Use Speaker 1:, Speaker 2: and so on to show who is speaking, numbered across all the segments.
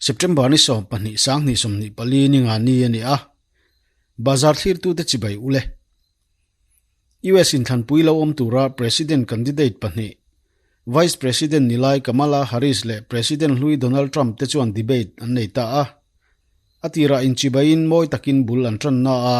Speaker 1: September ni 12 2024 ni nga ni ani a. Bazar thlirtute chibai ule. US inthlanpui lo awm tura President candidate pahnih, Vice President nilai Kamala Harris leh President hlui Donald Trump te chuan debate an nei ta a. A tirah inchibaiin mawi takin bul an tanna a,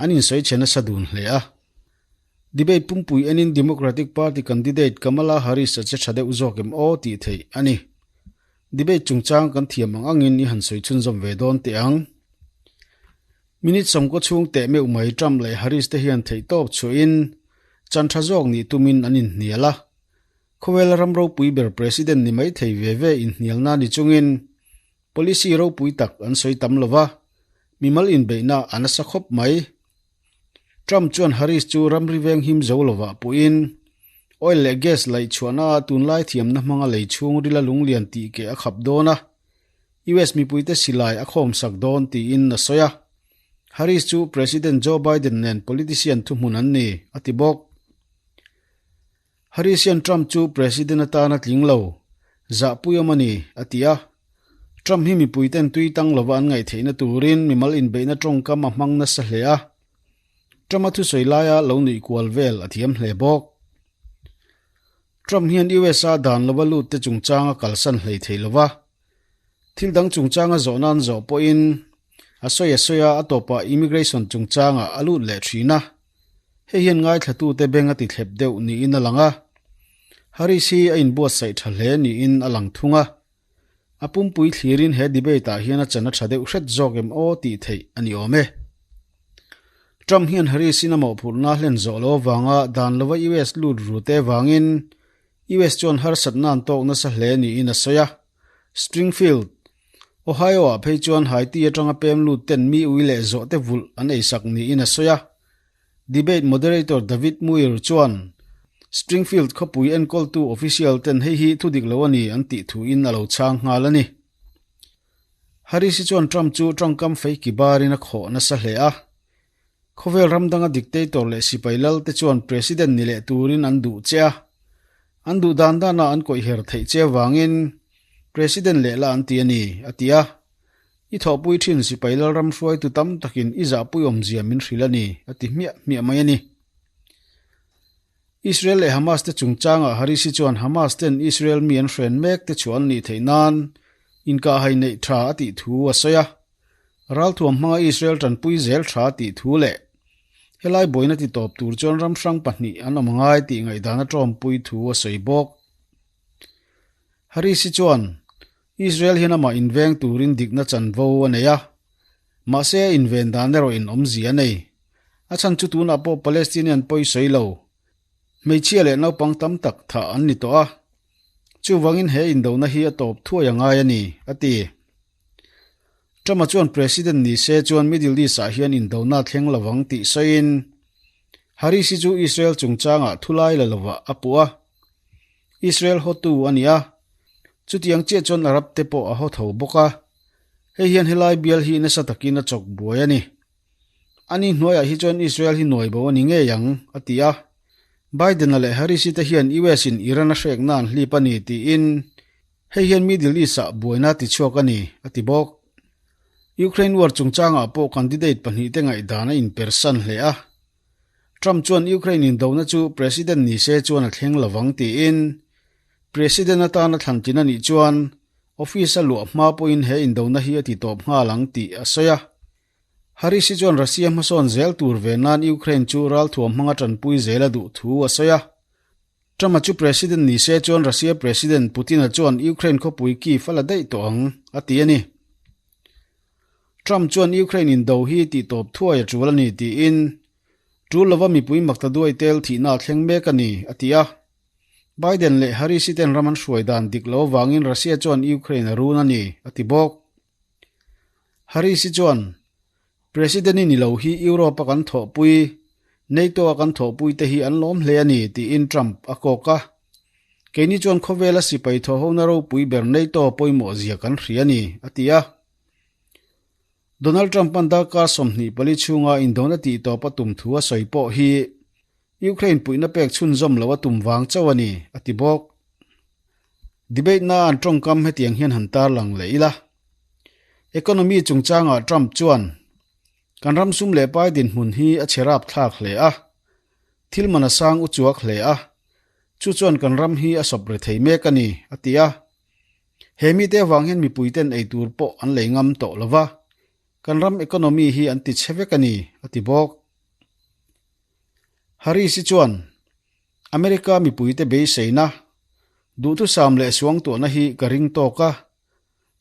Speaker 1: an insawi chhe nasa dun hle a. Debate pumpui enin Democratic Party candidate Kamala Harris a che tha deuh zawk em aw tih theih a ni. Debate chungchang kan thiam ang angin i han sawi chhunzawm ve dawn teh ang. Minute sawmkaw chhung teh meuh mai Trump leh Harris te hian theihtawp chhuahin chan tha zawk nih tumin an inhnial a. Khawvela ram ropui ber President ni mai thei ve ve inhnialna ni chungin policy ropui tak an sawi tam lo va, mimal inbeihna a nasa khawp mai. Trump chuan Harris chu ramri veng him zo lovah puhin oil leh gas laih chhuahna ah tunlai thiamna hmanga lei chhung rila lunglian tih keh a khap dawn a, US mipuite silai a khawmsak dawn tiin a sawi a. Harris chu President Joe Biden nen politician thuhmun an ni, a ti bawk. Harris hian Trump chu President atana tling lo, zahpui awm a ni, a ti a. Trump hi mipuiten tui tang lova an ngaihtheihna turin mimal inbeihna tawngkam a hmang nasa hle a. Trump-a thusawi laia lo nuih kual vel a thiam hle bawk. Trump hian USA dan lova lut te chungchang a kalsan hlei thei lova, thil dang chungchanga zawh nan zawh pawhin a sawi a sawi a, a tawpah immigration chungchangah a lut leh thin a. Hei hian ngaithlatute beng a ti thlep deuh niin a lang a. Harris hi a inbuatsaih tha hle niin a lang thung a. A pumpui thlirin he debate ah hian a chan a tha deuh hret zawk em aw tih theih a ni awm e. Trump hian Harris in a mawhphurhna hlen zawh lo avanga dan lova US lut ru te vangin US chuan harsatna an tawk nasa hle niin a sawi a. Springfield, Ohio ah phei chuan Haiti atanga pem lut ten mi ui leh zawh te vulh an eisak niin a sawi a. Debate moderator David Muir chuan Springfield khawpui enkawltu official ten hei hi thudik lo a ni an tih thuin a lo chhang nghal a ni. Harris hi chuan Trump chu tawngkam fei ki barin a khawh nasa hle a. Khawvel ram danga dictator leh sipai lal te chuan president ni leh turin an duh che a. An duh dan dana an kawihher theih che avangin president leh la an ti a ni, a ti a. I thawhpui thin sipai lal ram hruaitu tam takin i zahpui awmzia min hrilh a ni, a ti hmiah hmiah mai a ni. Israel leh Hamas te chungchangah Harris hi chuan Hamas ten Israel mi an hren mek te chu an nih theih nan inkahhai neih tha a tih thu a sawi a. Ralthuam hmanga Israel tanpui zel tha a tih thu leh helai buaina ti tawp tur chuan ram hrang pahnih an awm angai tih ngaihdan a tawmpui thu a sawi bawk. Harris hi chuan Israel hian amah inveng turin dikna chanvo a nei a, mahse a inven dan erawh in awmzia a nei. A chhan chu tunah pawh Palestinian pawi sawi lo, hmeichhia leh naupang tam tak thah an ni tawh a, chuvangin he indona hi a tawp thuai a ngai a ni, a ti. Trump-a chuan President ni se chuan Middle East-ah hian indona a thleng lovang tih sawiin Harris hi chu Israel chungchangah thulai la lovah a puh a. Israel hawtu a ni a, chutiang chiah chuan Arab te pawh a haw tho bawk a, hei hian helai bial hi nasa takin a chawk buai a ni. Ani hnuaiah hi chuan Israel hi nuai bo a ni ngei ang, a ti a. Biden-a leh Harris-i te hian US in Iran a hrek nan hlip a ni tiin hei hian Middle East-ah buaina a tichhuak a ni, a ti bawk. Ukraine war chungchangah pawh candidate pahnihte ngaihdan a inpersan hle a. Trump chuan Ukraine indona chu President ni se chuan a thleng lovang tiin President atana thlan tlin a nih chuan office a luah hma pawhin he indona hi a ti tawp nghal ang tih a sawi a. Harris hi chuan Russia hmasawn zel tur ve nan Ukraine chu ralthuam hmanga tanpui zel a duh thu a sawi a. Trump-a chu President ni se chuan Russia President Putin-a chuan Ukraine khawpui Kyiv a la daih tawh ang a ti a ni. Trump chuan Ukraine indo hi tihtawp thuai a tul a ni tiin tul lova mipui makta duai tel thihna a thleng mek a ni, a ti a. Biden leh Harris i ten ram an hruai dan dik lo avangin Russia chuan Ukraine a run a ni, a ti bawk. Harris i chuan, President i ni lo hi Europe a kan thawhpui, NATO a kan thawhpui te hi an lawm hle a ni, tiin Trump a kawk a. Keini chuan khawvela sipai thawhhona ropui ber NATO pawimawh zia kan hria a ni, a ti a. Donald Trump-a'n darkar 24 chhunga indona tihtawp a tum thu a sawi pawh hi Ukraine puihna pek chhunzawm lo a tum vang chauh a ni, a ti bawk. Debate-na an tawngkam hetiang hian han tarlang leh ila. Economy chungchangah Trump chuan, Kan ram sum leh pai dinhmun hi a chhe rapthlak hle a, thil man a sang uchuak hle a, chu chuan kan ram hi a sawp re thei mek a ni, a ti a. He mite avang hian mipuiten ei tur pawh an lei ngam tawh lo va, kan ram economy hi an ti chhe vek a ni, a ti bawk. Harris-i chuan, America mipuite beiseina, duhthusam leh suangtuahna hi ka ring tawk a,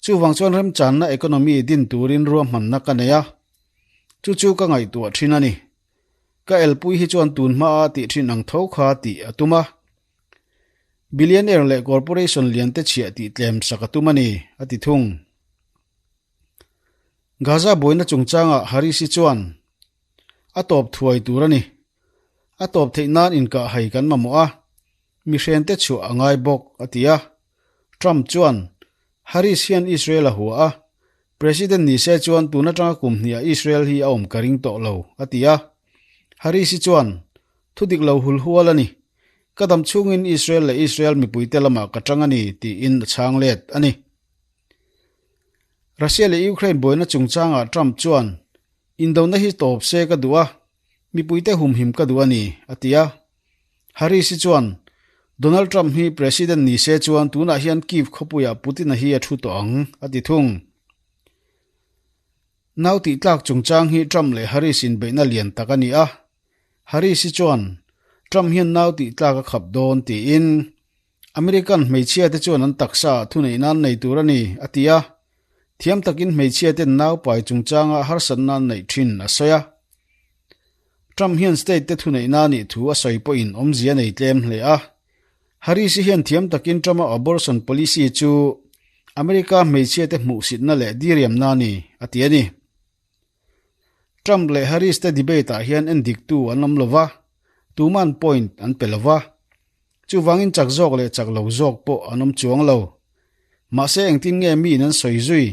Speaker 1: Chuvang chuan remchanna economy din turin ruahmanna ka nei a, chu chu ka ngaihtuah thin a ni. Ka elpui hi chuan tun hmaa tih thin ang tho kha tih a tum a. Billionaire leh corporation liante chhiah tih tlem sak a tum a ni, a ti thung. Gaza buaina chungchangah Harris-i chuan, A tawp thuai tur a ni. A tawp theih nan inkahhai kan mamawh a, mihrente chhuah a ngai bawk, a ti a. Trump chuan, Harris hian Israel a hua a, President ni se chuan tun atanga kum hniah Israel hi a awm ka ring tawh lo, a ti a. Harris-i chuan, Thu dik lo hul hual a ni. Ka dam chhungin Israel leh Israel mipuite lamah ka tang a ni, tiin a chhang let a ni. Russia leh Ukraine buaina chungchangah Trump chuan, Indona hi tawp se ka duh a, mipuite humhim ka duh a ni, a ti a. Harris-i chuan, Donald Trump hi President ni se chuan tunah hian Kyiv khawpuiah Putin-a hi a thu tawh ang, a ti thung. Nau tihtlak chungchang hi Trump leh Harris inbeihna lian tak a ni a. Harris-i chuan, Trump hian nau tihtlak a khap dawn tiin, American hmeichhia te chuan an taksa ah thuneih nan nei tur a ni, a ti a. Thiam takin hmeichhia ten nau pai chungchanga harsatna an neih thin a sawi a. Trump hian state te thuneihna nih thu a sawi pawhin awmzia nei tlem hle a. Harris hian thiam takin Trump-a abortion policy chu America hmeichhia te hmuhsitna leh diriamna a ni, a ti a ni. Trump leh Harris te debate ah hian endiktu an awm lova, tuman point an pe lova. Chuvangin chak zawk leh chak lo zawk pawh an awm chuang lo. Mahse engtin nge miin an sawi zui?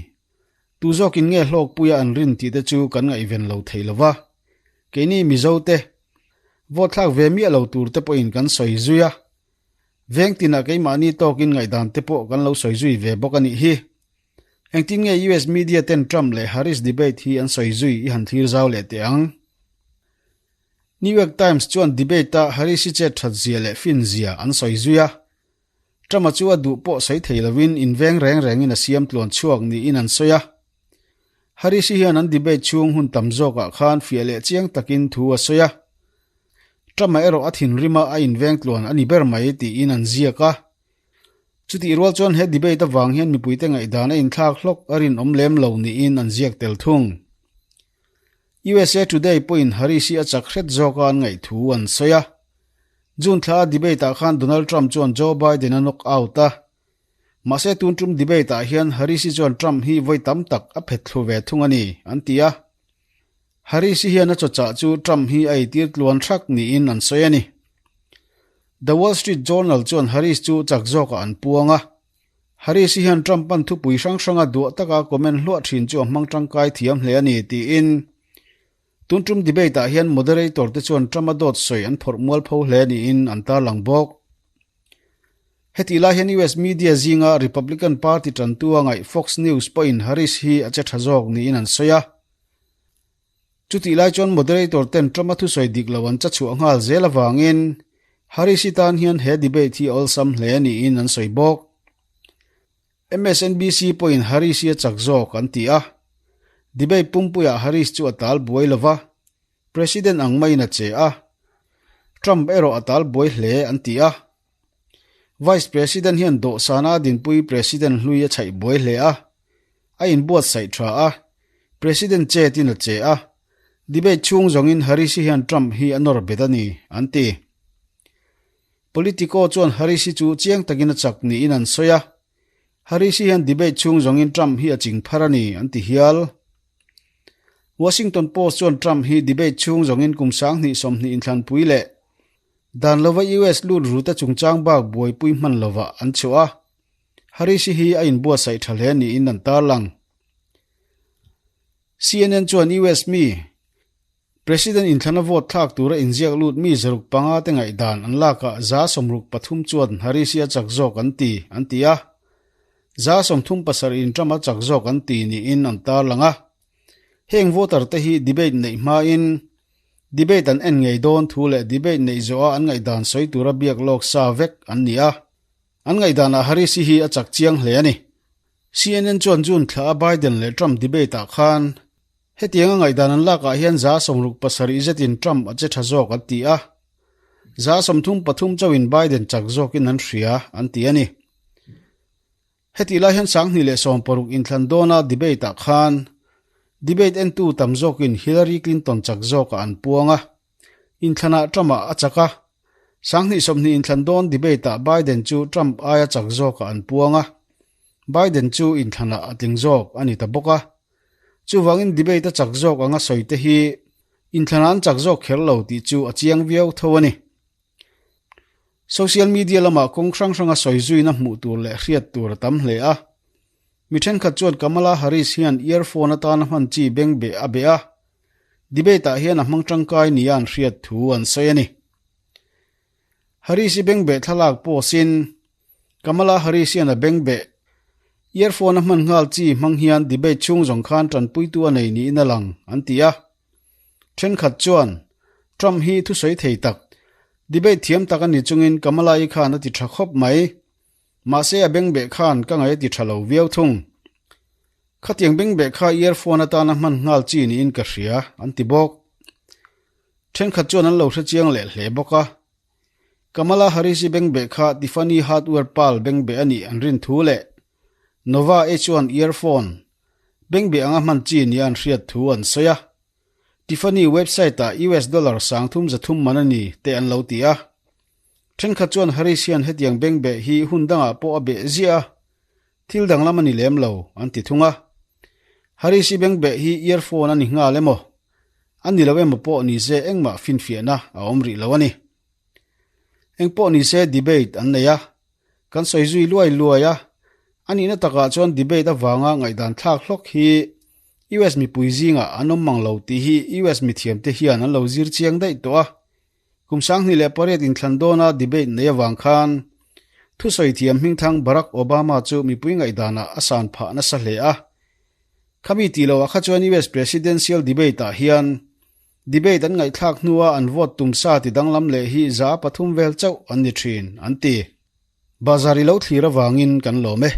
Speaker 1: Tu zawkin nge hlawkpuia an rin tih te chu kan ngaihven lo thei lova. Keini Mizo te, vote thlak ve miah lo tur te pawhin kan sawi zui a. Veng tinah keimahni tawkin ngaihdan te pawh kan lo sawi zui ve bawk a nih hi. Engtin nge US media ten Trump leh Harris debate hi an sawi zui i han thlir zau leh teh ang? New York Times chuan debate-a Harris-i chet that zia leh fin zia an sawi zui a. Trump-a chu a duh pawh sawi thei lovin inveng reng rengin a siam tluan chhuak niin an sawi a. Harris-i hian an debate chhung hun tam zawkah khan fiah leh chiang takin thu a sawi a. Trump-a erawh a thinrima a inveng tluan a ni ber mai tiin an ziak a. Chutih rual chuan he debate avang hian mipuite ngaihdan a inthlak hlawk a rinawm lem lo niin an ziak tel thung. USA Today pawhin Harris hi a chak hret zawka an ngaih thu an sawi a. June thla a debate ah khan Donald Trump chuan Joe Biden a knock out a. Mahse tun tum debate ah hian Harris hi chuan Trump hi vawi tam tak a phet thlu ve thung a ni, an ti a. Harris hi hian a chawchah chu Trump hi a eitir tluan hrak niin an sawi a ni. The Wall Street Journal chuan Harris chu chak zawkah an puang a. Harris hian Trump-a'n thupui hrang hranga duah taka comment hluah thin chu a hmang tangkai thiam hle a ni tiin tun tum debate-ah hian moderator te chuan Trump-a dawt sawi an phawrh mualpho hle niin an tarlang bawk. Hetih lai hian US media zinga Republican Party tantu a ngaih Fox News pawhin Harris hi a che tha zawk niin an sawi a. Chutih lai chuan moderator ten Trump-a thusawi dik lo an chachhuah nghal zel avangin Harris-i tan hian he debate hi a awlsam hle niin an sawi bawk. MSNBC pawhin Harris-i a chak zawk an ti a. Debate pumpuiah Harris chu a tal buai lo va, President ang maiin a che a. Trump erawh a tal buai hle an ti a. Vice President hian dawhsana a dinpui President hlui a chhaih buai hle a, a inbuatsaih tha a, President chetin a che a, debate chhung zawngin Harris-i hian Trump hi a nawr bet a ni, an ti. Politico chuan Harris-i chu chiang takin a chak niin an sawi a, Harris-i hian debate chhung zawngin Trump hi a ching phar a ni, an ti hial. Washington Post chuan Trump hi debate chhung zawngin kum 20 inthlanpui leh Dan lova US lut rute chungchang bak buaipui hman lovah an chhuah a, Harris-i hi a inbuatsaih tha hle niin an tarlang. CNN chuan US mi President inthlana vote thlak tura inziak lut mi 500 te ngaihdan an lakah 63% chuan Harris-i a chak zawk an ti, an ti a. 37 in Trump a chak zawk an ti niin an tarlang a. Heng voter te hi debate neih hmain debate an en ngei dawn thu leh debate neih zawha an ngaihdan sawi tura biak lawk sa vek an ni a. An ngaihdanah Harris-i hi a chak chiang hle a ni. CNN chuan June thla a Biden leh Trump debate ah khan hetianga ngaihdan an lakah hian 67 zetin Trump a che tha zawk an ti a, 33 chauhin Biden chak zawkin an hria an ti a ni. Hetih lai hian 2016 inthlan dawna debate ah khan debate entu tam zawkin Hillary Clinton chak zawkah an puang a, inthlanah Trump-ah a chak a. 2020 inthlan dawn debate ah Biden chu Trump aia chak zawkah an puang a, Biden chu inthlanah a tling zawk a ni ta bawk a. Chuvangin debate a chak zawk anga sawi te hi inthlanah an chak zawk kher lo tih chu a chiang viau tho a ni. Social media lamah kawng hrang hranga sawi zuina hmuh tur leh hriat tur a tam hle a. Mi thenkhat chuan Kamala Harris hian earphone atana hman chi beng beh a beh a, debate ah hian a hmang tangkai nia an hriat thu an sawi a ni. Harris-i beng beh thlalak post in Kamala Harris hian a beng beh earphone a hman nghal chi hmang hian debate chhung zawng khan tanpuitu a nei niin a lang an ti a. Thenkhat chuan Trump hi thusawi thei tak, debate thiam tak a ni chungin Kamala-i khan a ti tha khawp mai. Mahse a bengbeh khan ka ngaih a ti tha lo viau thung. Khatiang bengbeh kha earphone atana hman nghal chi niin ka hria, an ti bawk. Thenkhat chuan an lo hre chiang leh hle bawk a. Kamala Harris-i bengbeh kha Tiffany Hardware Pearl bengbeh a nih an rin thu leh Nova H1 earphone bengbeh anga hman chi nia an hriat thu an sawi a. Tiffany website-ah US dollar 3300 man a ni te an lo ti a. Thenkhat chuan Harris hian hetiang bengbeh hi hun dangah pawh a beh ziah a, thil danglam a ni lem lo, an ti thung a. Harris-i bengbeh hi earphone a ni nghal emaw, a ni lo emaw pawh ni se engmah finfiahna a awm rih lo a ni. Eng pawh ni se debate an nei a, kan sawi zui luai luai a, a nihna takah chuan debate avanga ngaihdan thlak hlawk hi US mipui zingah an awm mang lo tih hi US mithiamte hian an lo zir chiang daih tawh a. Kum 2008 inthlan dawna debate nei avang khan thusawi thiam hmingthang Barack Obama chu mipui ngaihdanah a san phah nasa hle a. Khami tih loah kha chuan US Presidential Debate ah hian debate an ngaihthlak hnua an vote tum sa ti danglam leh hi 3% vel chauh an ni thin, an ti. Bazar i lo thlir avangin kan lawm e.